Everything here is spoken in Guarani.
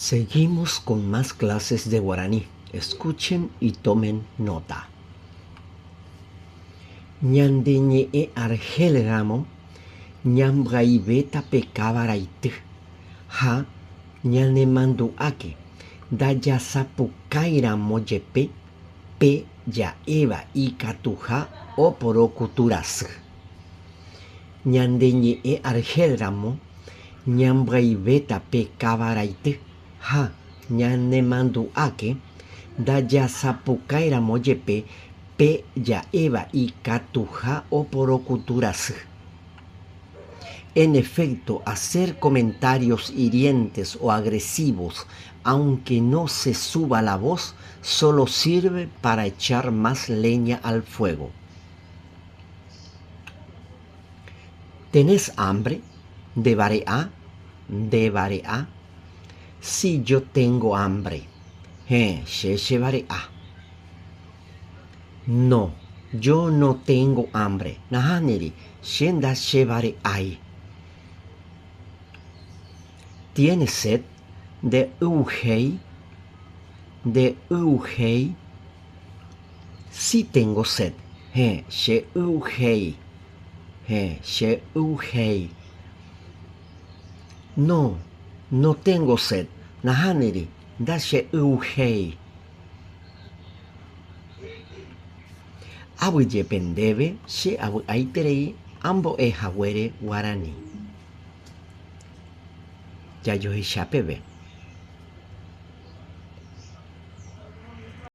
Seguimos con más clases de guaraní. Escuchen y tomen nota. Ñande ñe'ẽ argel ramo ñambyaivéta pe káva raity ha ñanemandu'áke ndajasapukái ramo jepe pe ja'éva ikatuha oporokutu rasy. Ñande ñe'ẽ argel ramo ñambyaivéta pe káva raity ha ñanemandu'áke ndajasapukái ramo jepe pe ja'éva ikatuha oporokutu rasy. En efecto, hacer comentarios hirientes o agresivos, aunque no se suba la voz, solo sirve para echar más leña al fuego. ¿Tenés hambre? Ndevare'a? Ndevare'a? Sí, yo tengo hambre. Héẽ, che chevare'a. No, yo no tengo hambre. Nahániri, che ndachevare'ái. Tienes sed? Nde y'uhéi? Nde y'uhéi? Sí tengo sed. Héẽ, che y'uhéi. Héẽ, che y'uhéi. No, no tengo sed. Nahániri, ndache'yuhéi. Aguyjepe ndéve che avy'aiterei ambo'e haguére guarani. Jajohecha peve.